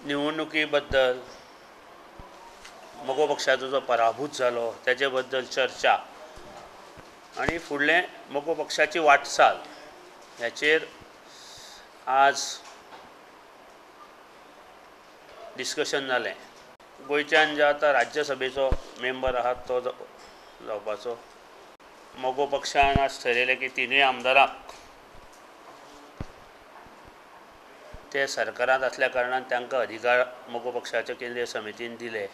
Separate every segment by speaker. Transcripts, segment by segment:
Speaker 1: निवडणुकी बद्दल मगो पक्षाचो जो पराभूत जालो ताजे बद्दल चर्चा आनी फुडलें मगो पक्षाची वाटचाल हाचेर आज डिस्कशन जालें। गोंयच्यान जे आतां राज्यसभेचो मेंबर आहा तो जावपाचो। मगो पक्षान आज ठरयलें की तिनूय आमदारांक ते सरकारांत आसल्या कारणान तांकां अधिकार मगो पक्षाच्या केंद्रीय समितीन दिले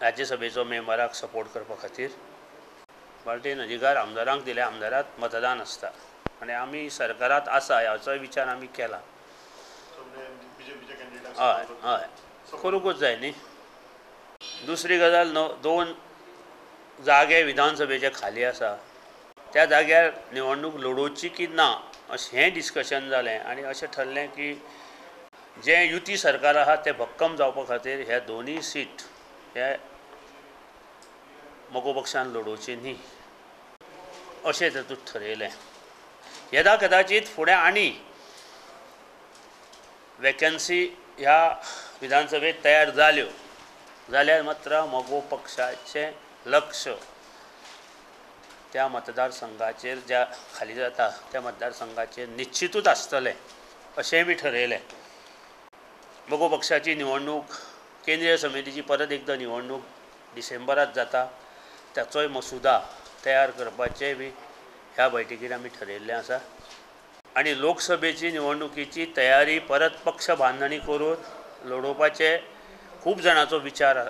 Speaker 1: राज्यसभेचो मेंबराक सपोर्ट करपा खातीर। पार्टीन अधिकार आमदारांक दिले, आमदारांत मतदान आसता आनी आमी सरकारांत आसा हाचोय विचार आमी केला। हय हय करूंकूच जाय न्ही। दुसरी गजाल, दोन जागे विधानसभेचे खाली आसा, त्या जाग्यार निवडणूक लडोवची की ना अशें हें डिस्कशन जालें आनी अशें ठरलें की जें युती सरकार आसा तें भक्कम जावपा खातीर ह्या दोनूय सीट हे मगो पक्षान लडोवची न्ही अशें तातूंत ठरयलें। येदा कदाचीत फुडें आनी वेकन्सी ह्या विधानसभेत तयार जाल्यो जाल्यार मात्र मगो पक्षाचें लक्ष त्या मतदारसंघाचेर ज्या खाली जाता त्या मतदारसंघाचेर निश्चितूच आसतलें अशेंय बी ठरयलें। मगो पक्षाची निवडणूक केंद्रीय समितीची परत एकदां निवडणूक डिसेंबरांत जाता, ताचोय मसुदा तयार करपाचें बी ह्या बैठकीन आमी ठरयिल्लें आसा। आनी लोकसभेची निवडणुकीची तयारी परत पक्ष बांदणी करून लडोवपाचे खूब जाणांचो विचार,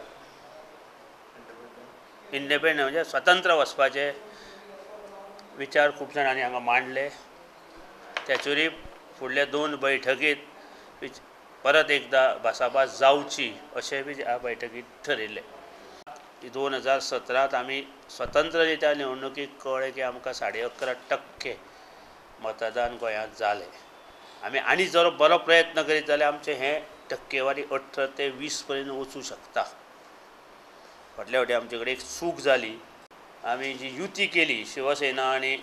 Speaker 1: इंडिपेंडंट म्हणजे स्वतंत्र वचपाचे विचार खूब जाणांनी हांगा मांडले। त्याचेरूय फुडल्या दोन बैठकीत परत एकदां भासाभास जावची अशें बी ह्या बैठकीत ठरयिल्लें। 2017 आमी स्वतंत्र रित्या निवडणुकीक कळ्ळें की आमकां 11.5% मतदान गोंयांत जालें। आमी आनी जर बरो प्रयत्न करीत जाल्यार आमचें हें टक्केवारी 18 ते 20 पर्यंत वचूं शकता। फाटल्या फावटी आमचे कडेन एक चूक जाली, आमी जी युती केली शिवसेना आनी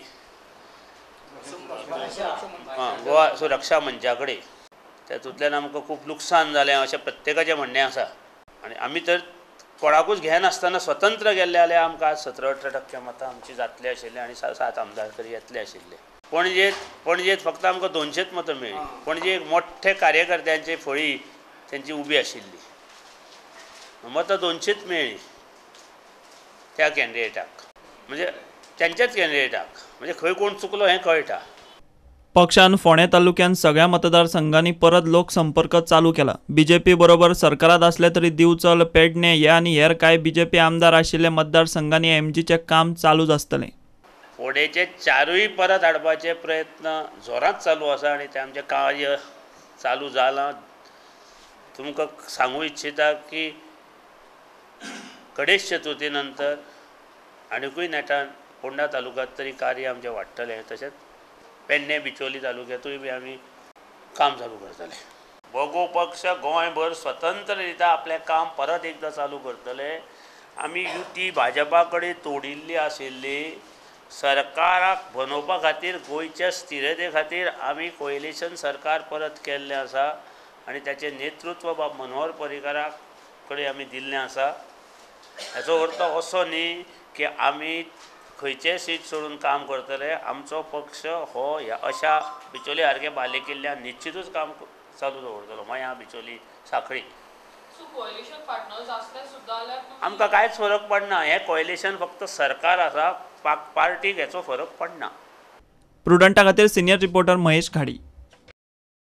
Speaker 1: गोवा सुरक्षा मंचा कडेन, तातूंतल्यान आमकां खूब लुकसाण जालें अशें प्रत्येकाचें म्हणणें आसा। आनी आमी तर कोणाकूच घेनासतना स्वतंत्र गेल्ले जाल्यार आमकां आज 17-18% मतां आमची जातली आशिल्लीं आनी 7 आमदार तरी येतले आशिल्ले। पणजेंत फक्त आमकां 200 मतां मेळ्ळीं। पणजे एक मोठे कार्यकर्त्यांची फळी तेंची उबी आशिल्ली, मतां 200 मेळ्ळीं त्या कॅन्डिडेटाक, म्हणजे तेंच्याच कॅन्डिडेटाक, म्हणजे खंय कोण चुकलो हें कळटा।
Speaker 2: पक्षान फोंडें तालुक्यांत सगळ्या मतदारसंघांनी परत लोकसंपर्क चालू केला। बीजेपी बरोबर सरकारांत आसले तरी दिवचल, पेडणे हे आनी हेर कांय बीजेपी आमदार आशिल्ले मतदारसंघांनी एमजीचें काम चालूच आसतलें।
Speaker 1: फोंडेचे चारूय परत हाडपाचे प्रयत्न जोरांत चालू आसा आनी ते आमचें कार्य चालू जालां। तुमकां सांगू इच्छिता की गणेश चतुर्थी नंतर आनिकूय नेटान फोंडा तालुक्यांत तरी कार्य आमचें वाडटलें, तशेंच पेडणे बिचोली तालुक्यांतूय बी आमी काम चालू करतले। मगो पक्ष गोंयभर स्वतंत्र रित्या आपलें काम परत एकदां चालू करतले। आमी युती भाजपा कडेन तोडिल्ली आशिल्ली, सरकाराक बनोवपा खातीर गोंयच्या स्थिरते खातीर आमी कोएलिशन सरकार परत केल्लें आसा आनी ताचें नेतृत्व बाब मनोहर पर्रीकारा कडेन आमी दिल्लें आसा। हाचो अर्थ असो न्ही की आमी खंयचेय सीट सोडून काम करतले। आमचो पक्ष हो ह्या अशा बिचोली सारक्या बालेकिल्ल्यान निश्चितूच काम चालू दवरतलो। मयां, बिचोली, साखळी आमकां कांयच फरक पडना। हें कोएलिशन फक्त सरकार आसा, पार्टीक हेचो फरक पडना।
Speaker 2: प्रुडंटा खातीर सिनियर रिपोर्टर महेश घाडी।